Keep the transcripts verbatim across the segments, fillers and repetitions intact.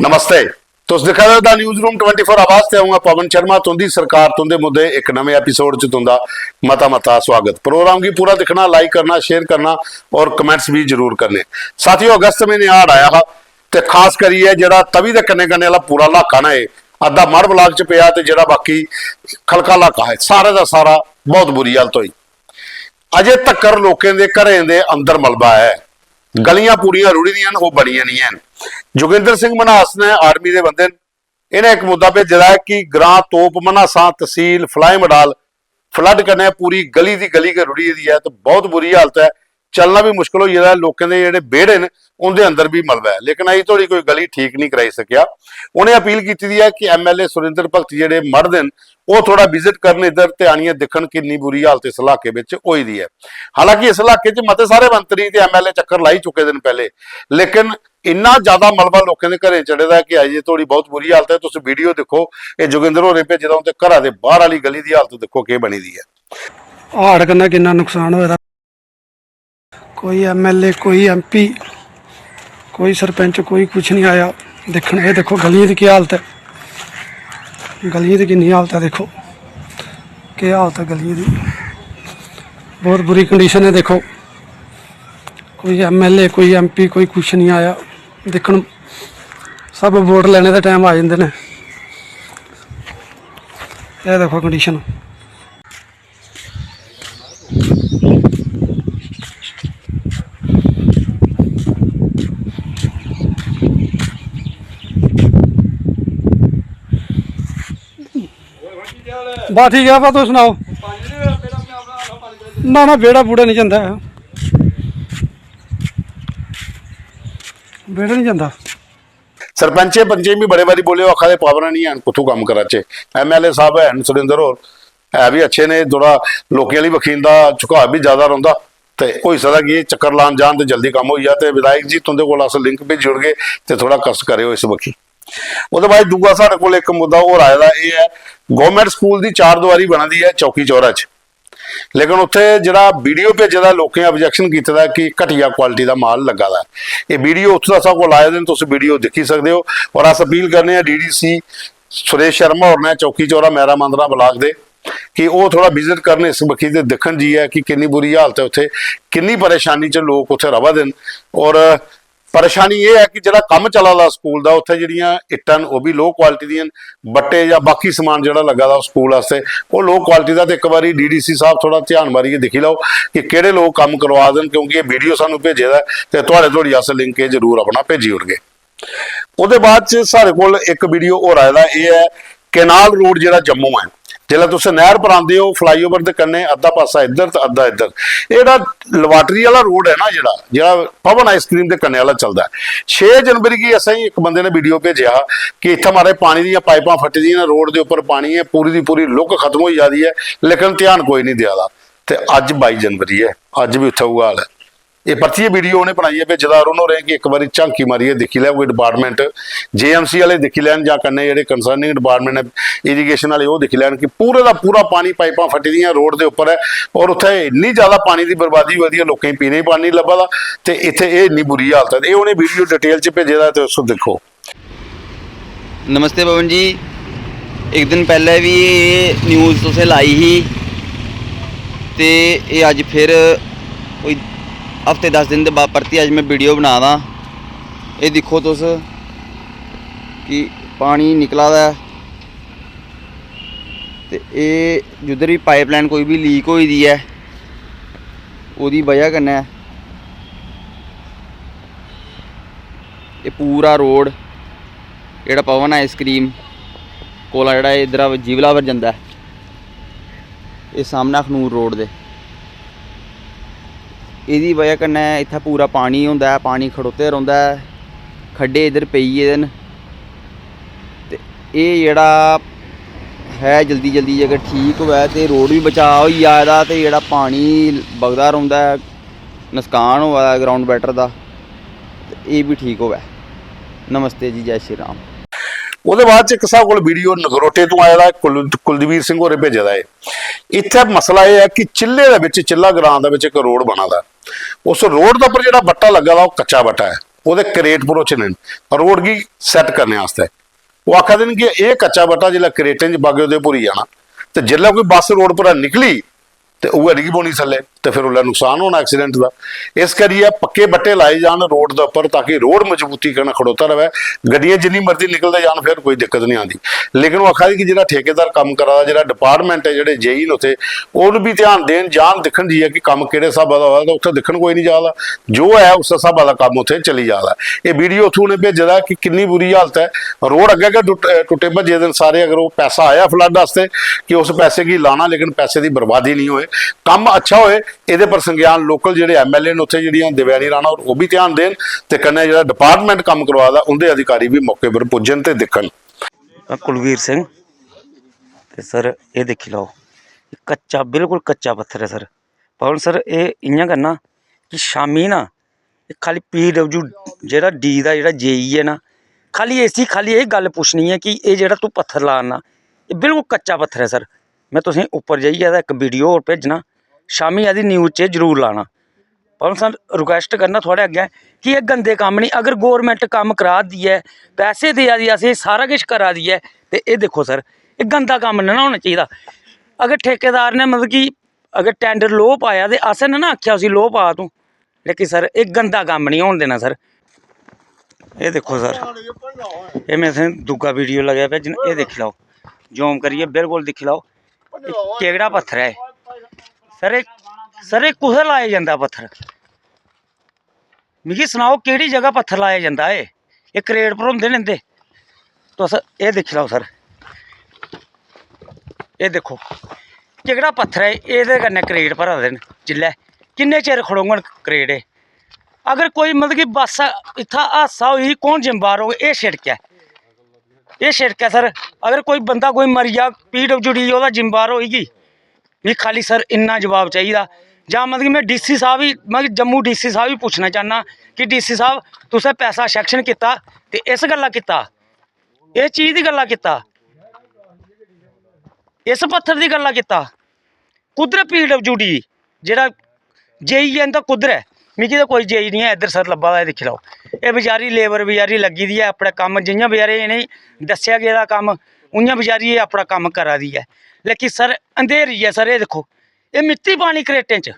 नमस्ते। तुस दिक्खा दे ओ the news room twenty four आवाज ते अ'ऊं आं पवन शर्मा। तुं'दी सरकार, तुं'दे मुद्दे इक नमें एपिसोड च तुं'दा मता मता स्वागत। प्रोग्राम गी पूरा दिक्खना, लाइक करना, शेयर करना और कमेंट्स भी जरूर करने। साथियों, अगस्त म्हीने हाड़ आया हा ते खास करियै जेह्ड़ा तवी दे कन्नै कन्नै आह्ला पूरा इलाका ना, एह् अद्धा मढ़ ब्लाक च पेआ ते जेह्ड़ा बाकी खलका इलाका है, सारे दा सारा बहुत बुरी हालत होई। अजे तक्कर लोकें दे घरें दे अंदर मलबा ऐ, गलियां पूरियां रुढ़ी दियां न, ओह् बनियां निं हैन। जोगिंदर सिंह मन्हास ने, आर्मी दे बंदे न, इ'नें इक मुद्दा भेजे दा ऐ कि ग्रां तोप मन्हासां, तसील फलाई मडाल, फ्लड कन्नै पूरी गली दी गली गै रुढ़ी दी ऐ ते बहुत बुरी हालत ऐ। चलना बी मुश्कल होई गेदा ऐ। लोकें दे जेह्ड़े बेह्ड़े न, उं'दे अंदर बी मलबा ऐ, लेकिन अजें धोड़ी कोई गली ठीक निं कराई सकेआ। उ'नें अपील कीती दी ऐ कि एमएलए सुरेंद्र भगत जेह्ड़े मढ़ दे न, ओह् थोह्ड़ा विजिट करन इद्धर ते आनियै दिक्खन किन्नी बुरी हालत इस इलाके बिच होई दी ऐ। हालांकि इस इलाके च मते सारे मंत्री ते एमएलए चक्कर लाई चुके दे न पैह्ले, लेकिन इन्ना ज्यादा मलबा लोकें दे घरें चढ़े दा ऐ कि अजें धोड़ी बहुत बुरी हालत ऐ। तुस वीडियो दिक्खो, एह् जोगिंदर होरें भेजे दा, उं'दे घरा दे बाह्र आह्ली गली दी हालत दिक्खो केह् बनी दी ऐ। हाड़ कन्नै किन्ना नुकसान होए दा। कोई एमएलए, कोई एमपी, कोई सरपंच, कोई कुछ नहीं आया दिक्खन। एह् दिक्खो गलियें दी केह् हालत ऐ, गलियें दी किन्नी हालत ऐ, दिक्खो केह् हालत ऐ गलियें दी, बहुत बुरी कंडीशन ऐ। दिक्खो, कोई एमएलए, कोई एमपी, कोई कुछ नहीं आया दिक्खन। सब वोट लैने दे टाइम आ जंदे न। एह् दिक्खो कंडीशन। बस ठीक ऐ, बस तुस सनाओ। ना, ना, बेड़ा बूड़ा निं जंदा ऐ, बेड़ा निं जंदा। सरपंचें पंचें बी बड़े बारी बोले, ओह् आखा दे पावरां निं हैन, कुत्थूं कम्म कराचै। एमएलए साहब हैन सुरेंद्र होर, है बी अच्छे ने, थोह्ड़ा लोकें आह्ली बक्खी इंदा झुकाव बी ज्यादा रौंह्दा, ते होई सकदा कि एह् चक्कर लान जान ते जल्दी कम्म होई जा। ते विधायक जी, तुं'दे कोल अस लिंक भेजी ओड़गे ते थोह्ड़ा कष्ट करेओ इस बक्खी। ओह्दे बाद दूआ साढ़े कोल इक मुद्दा होर आए दा, एह् ऐ गौरमेंट स्कूल दी चार दीवारी बना दी ऐ चौकी चौरा च, लेकिन उत्थे जेह्ड़ा वीडियो भेजे दा, लोकें ऑब्जेक्शन कीते दा कि घटिया क्वालिटी दा माल लग्गा दा ऐ। एह् वीडियो उत्थूं दा साढ़े कोल आए दे न, तुस वीडियो दिक्खी सकदे ओ। और अस अपील करने आं डीडीसी सुरेश शर्मा होर ने, चौकी चौरा मैरा मांदरा ब्लाक दे, कि ओह् थोह्ड़ा विजिट करन इस बक्खी ते दिक्खन जाइयै कि किन्नी बुरी हालत ऐ उत्थे, किन्नी परेशानी च लोक उत्थे र'वा दे न। और परेशानी एह् ऐ कि जेह्ड़ा कम्म चला दा स्कूल दा, उत्थै जेह्ड़ियां इट्टां न, ओह् बी लो क्वालिटी दियां न। बट्टे जां बाकी समान जेह्ड़ा लग्गा दा स्कूल आस्तै, ओह् लो क्वालिटी दा। ते इक बारी डीडीसी साहब थोह्ड़ा ध्यान मारियै दिक्खी लैओ कि केह्ड़े लोक कम्म करोआ दे न, क्योंकि एह् वीडियो सानूं भेजे दा ऐ ते थुआढ़े धोड़ी अस लिंक एह् जरूर अपना भेजी ओड़गे। ओह्दे बाद च साढ़े कोल इक वीडियो होर आए दा, एह् ऐ कैनाल रोड जेह्ड़ा जम्मू ऐ। जिसलै तुस नैह्र पर आंदे ओ, फ्लाईओवर दे कन्नै अद्धा पासा इद्धर ते अद्धा इद्धर, एह् जेह्ड़ा लबाटरी आह्ला रोड ऐ ना, जेह्ड़ा जेह्ड़ा पवन आइसक्रीम दे कन्नै आह्ला चलदा ऐ, छे जनवरी गी असेंगी इक बंदे ने वीडियो भेजेआ हा कि इत्थै, महाराज, पानी दियां पाइपां फट्टी दियां न, रोड दे उप्पर पानी ऐ, पूरी दी पूरी लुक खत्म होई जा दी ऐ, लेकिन ध्यान कोई निं देआ दा। ते अज्ज बाई जनवरी ऐ, अज्ज बी उत्थै उ'ऐ हाल ऐ। एह् परतियै वीडियो उ'नें बनाइयै भेजे दा अरुण होरें कि इक बारी झांकी मारियै दिक्खी लैओ कोई डिपार्टमेंट, जेएमसी आह्ले दिक्खी लैन जां कन्नै जेह्ड़े कंसर्निंग डिपार्टमेंट न, इरीगेशन आह्ले, ओह् दिक्खी लैन कि पूरे दा पूरा पानी, पाइपां फट्टी दियां, रोड दे उप्पर ऐ। और उत्थै इन्नी ज्यादा पानी दी बर्बादी होआ दी ऐ, लोकें गी पीने गी पानी निं लब्भा दा, ते इत्थै एह् इन्नी बुरी हालत ऐ। एह् उ'नें वीडियो डिटेल च भेजे दा, तुस दिक्खो। नमस्ते पवन जी, इक दिन पैह्लें बी एह् न्यूज़ तुसें लाई ही ते एह् अज्ज फिर कोई हफ्ते दस दिन दे बाद परतियै अज्ज में वीडियो बना दा। एह् दिक्खो तुस कि पानी निकला दा ऐ ते एह् जिद्धर बी पाइपलाइन कोई बी लीक होई दी ऐ, ओह्दी बजह कन्नै एह् पूरा रोड जेह्ड़ा पवन आइसक्रीम कोला जेह्ड़ा एह् इद्धरा जीवला पर जंदा ऐ, एह् सामनै अखनूर रोड दे, एह्दी बजह कन्नै इत्थै पूरा पानी होंदा ऐ, पानी खड़ोते रौंह्दा ऐ, खड्डे इद्धर पेई गेदे न। ते एह् जेह्ड़ा ऐ जल्दी जल्दी जेकर ठीक होऐ ते रोड बी बचाऽ होई जा एह्दा, ते जेह्ड़ा पानी बगदा रौंह्दा ऐ, नसकान होआ दा ग्राउंड बैटर दा, ते एह् बी ठीक होऐ। नमस्ते जी, जय श्री राम। ओह्दे बाद च इक साढ़े कोल वीडियो नगरोटे तों आए दा, कुल- कुलदीप सिंह होरें भेजे दा ऐ। इत्थै मसला एह् ऐ कि चिल्ले दे बिच, चिल्ला ग्रां दे बिच इक रोड बना दा ऐ। उस रोड दे उप्पर जेह्ड़ा बट्टा लग्गा दा, ओह् कच्चा बट्टा ऐ। ओह्दे करेट भरोचे दे न रोड गी सैट्ट करने आस्तै। ओह् आखा दे न कि एह् कच्चा बट्टा जिसलै करेटें च पागे ओह्दे भुरी जाना, ते जिसलै कोई बस रोड परा निकली ते उ'ऐ डिग्गी पौनी थल्ले, ते फिर उसलै नुकसान होना एक्सीडेंट दा। इस करियै पक्के बट्टे लाए जान रोड दे उप्पर, ताकि रोड मजबूती कन्नै खड़ोता र'वै। गड्डियां जिन्नी मर्जी निकलदे जान, फिर कोई दिक्कत निं आंदी। लेकिन ओह् आखा दे कि जेह्ड़ा ठेकेदार कम्म करा दा, जेह्ड़ा डिपार्टमेंट ऐ, जेह्ड़े जेई न उत्थै, ओह् बी ध्यान देन, जान दिक्खन जाइयै कि कम्म केह्ड़े स्हाबै दा होआ दा, उत्थै दिक्खन कोई निं जा दा। जो ऐ उस्सै स्हाबै दा कम्म उत्थै चली जा दा ऐ। एह् वीडियो उत्थूं उ'नें भेजे दा कि किन्नी बुरी हालत ऐ। रोड अग्गें गै टुट-, टुट्टे भज्जे दे न सारे। अगर ओह् पैसा आया फ्लड आस्तै कि उस पैसे गी लाना, लेकिन पैसे दी बर्बादी निं होए, कम्म अच्छा होए, एह्दे पर संज्ञान लोकल जेह्ड़े एमएलए न उत्थै, जेह्ड़ियां देवयानी राणा होर, ओह् बी ध्यान देन, ते कन्नै जेह्ड़ा डिपार्टमेंट कम्म करोआ दा उं'दे अधिकारी बी मौके पर पुज्जन ते दिक्खन। कुलवीर सिंह। ते सर, एह् दिक्खी लैओ, कच्चा, बिल्कुल कच्चा पत्थर ऐ सर। पवन सर, एह् इ'यां करना कि शामीं ना, एह् खाल्ली पीडब्ल्यू जेह्ड़ा डी दा जेह्ड़ा जेई ऐ ना, खाल्ली इसी, खाल्ली एह् गल्ल पुच्छनी ऐ कि एह् जेह्ड़ा तूं पत्थर ला ना, एह् बिल्कुल कच्चा पत्थर ऐ सर। में तुसेंगी उप्पर जाइयै एह्दा इक वीडियो होर भेजना, शामीं एह्दी न्यूज च जरूर लाना। पवन सर, रिक्वेस्ट करना थुआढ़े अग्गें कि एह् गंदे कम्म निं, अगर गौरमेंट कम्म करा दी ऐ, पैसे देआ दी, असें सारा किश करा दी ऐ, ते एह् दिक्खो सर, एह् गंदा कम्म निं ना होना चाहिदा। अगर ठेकेदार ने, मतलब कि, अगर टेंडर लो पाया ते असें निं ना आखेआ उसी लो पा तूं, लेकिन सर, एह् गंदा कम्म निं होन देना सर। एह् दिक्खो सर, एह् में तुसें दूआ वीडियो लग्गेआ भेजन, एह् दिक्खी लैओ, जूम करियै बिल्कुल दिक्खी लैओ, एह् केह्ड़ा पत्थर ऐ एह्? सर, एह्, सर, एह् कुत्थै लाया जंदा पत्थर? मिगी सनाओ, केह्ड़ी जगह पत्थर लाया जंदा एह्? एह् करेट पर होंदे न इं'दे। तुस एह् दिक्खी लैओ सर, एह् दिक्खो, केह्ड़ा पत्थर ऐ, एह्दे कन्नै करेट भरा दे न। जिल्लै किन्ने चिर खड़ोङन करेट एह्? अगर कोई, मतलब कि, बस इत्थै हादसा होई, कौन जिम्मेवार होग? एह् शिड़क ऐ, एह् शिड़क ऐ सर। अगर कोई बंदा, कोई मरी जा, पीडब्ल्यूडी ओह्दा जिम्मेवार होई गी? मिगी खाल्ली सर इन्ना जवाब चाहिदा। जां, मतलब कि, में डीसी साहब गी, मतलब कि, जम्मू डीसी साहब गी पुच्छना चाह्न्नां कि डीसी साहब, तुसें पैसा सैंक्शन कीता ते इस गल्ला कीता, इस चीज दी गल्ला कीता, इस पत्थर दी गल्ला कीता? कुद्धर पीडब्ल्यूडी, जेह्ड़ा जेई ऐ, इं'दा कुद्धर ऐ? मिगी ते कोई जेई निं ऐ इद्धर सर लब्भा दा, एह् दिक्खी लैओ। एह् बेचारी लेबर बेचारी लग्गी दी ऐ अपने कम्म, जि'यां बेचारे इ'नेंगी दस्सेआ गेदा कम्म, उ'यां बेचारी एह् अपना कम्म करा दी ऐ। लेकिन सर, अंधेरी ऐ सर, एह् दिक्खो, एह् मित्ती पानी करेटें च,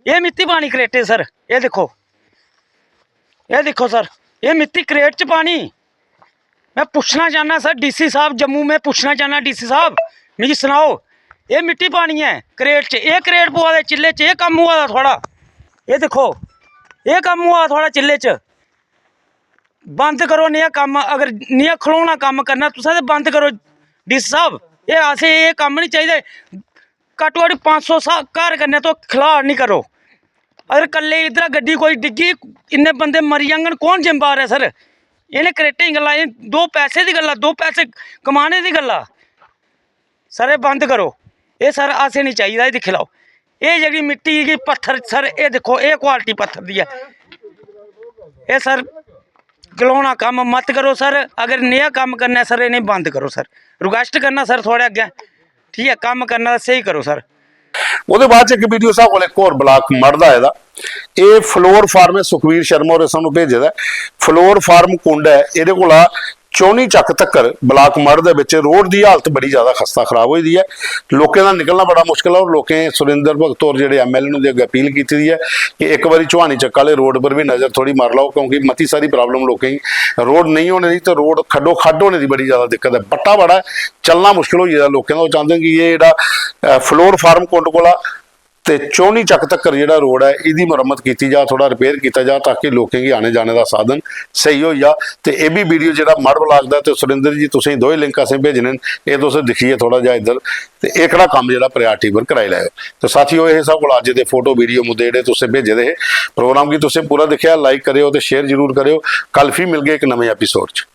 एह् मित्ती पानी करेटें सर, एह् दिक्खो, एह् दिक्खो सर, एह् मित्ती करेट च पानी। में पुच्छना चाह्न्नां सर, डीसी साहब जम्मू, में पुच्छना चाह्न्नां डीसी साहब, मिगी सनाओ, एह् मिट्टी पानी ऐ करेट च, एह् करेट पवा दे चिल्ले च, एह् कम्म होआ दा थुआढ़ा? एह् दिक्खो, एह् कम्म होआ दा थुआढ़ा चिल्ले च? बंद करो नेहा कम्म। अगर नेहा खलौना कम्म करना तुसें ते बंद करो डीसी साहब। एह् असें एह् कम्म निं चाहिदे। घट्टो घट्ट पंज सौ सा-, घर कन्नै तुस खिलाड़ निं करो। अगर कल्ले इद्धरा गड्डी कोई डिग्गी, इन्ने बंदे मरी जाङन, कौन जिम्मेवार ऐ सर? इ'नें करेटें दी गल्ला, एह् दो पैसे दी गल्ला, दो पैसे कमाने दी गल्ला। सर, एह् बंद करो। एह् सर, असें निं चाहिदा। एह् दिक्खी लैओ, एह् जेह्ड़ी मिट्टी गी पत्थर सर, एह् दिक्खो, एह् क्वालिटी पत्थर दी ऐ। एह् सर, गलौना कम्म मत करो सर। अगर नेहा कम्म करना ऐ सर, इ'नें बंद करो सर। रिक्वेस्ट करना सर थुआढ़े अग्गें, ठीक ऐ? कम्म करना ते स्हेई करो सर। ओह्दे बाद च इक वीडियो साढ़े कोल इक होर ब्लाक मढ़ दा आए दा। एह् फ्लोर फार्म ऐ, सुखवीर शर्मा होरें सानूं भेजे दा ऐ। फ्लोर फार्म कुंड ऐ, एह्दे कोला चौनी चक्क तक्कर ब्लाक मढ़ दे बिच रोड दी हालत बड़ी ज्यादा खस्ता खराब होई दी ऐ। लोकें दा निकलना बड़ा मुश्कल ऐ और लोकें सुरिंदर भगत होर जेह्ड़े एमएलए न उं'दे अग्गें अपील कीती दी ऐ कि इक बारी चौहानी चक्क आह्ले रोड पर बी नजर थोड़ी मारी लैओ, क्योंकि मती सारी प्रॉब्लम लोकें गी रोड नेईं होने दी ते रोड खड्डो खड्ड होने दी बड़ी ज्यादा दिक्कत ऐ। बट्टा बड़ा ऐ, चलना मुश्कल होई गेदा लोकें दा। ओह् चांह्दे न कि एह् जेह्ड़ा, अ, फ्लोर फार्म कुंड कोला ते चौनी चक्क तक्कर जेह्ड़ा रोड ऐ, एह्दी मरम्मत कीती जा, थोह्ड़ा रिपेयर कीता जा, ताकि लोकें गी आने जाने दा साधन स्हेई होई जा। ते एह् बी वीडियो जेह्ड़ा मढ़ ब्लाक दा ते सुरिंदर जी, तुसेंगी दोए लिंक असें भेजने न, एह् तुस दिक्खियै थोह्ड़ा जेहा इद्धर ते एह्कड़ा कम्म जेह्ड़ा प्रायोरिटी पर कराई लैओ। ते साथियो, एह् साढ़े कोल अज्ज दे फोटो, वीडियो, मुद्दे जेह्ड़े तुसें भेजे दे हे। प्रोग्राम गी तुसें पूरा दिक्खेआ, लाइक करेओ ते शेयर जरूर करेओ। कल फ्ही मिलगे इक नमें एपिसोड च।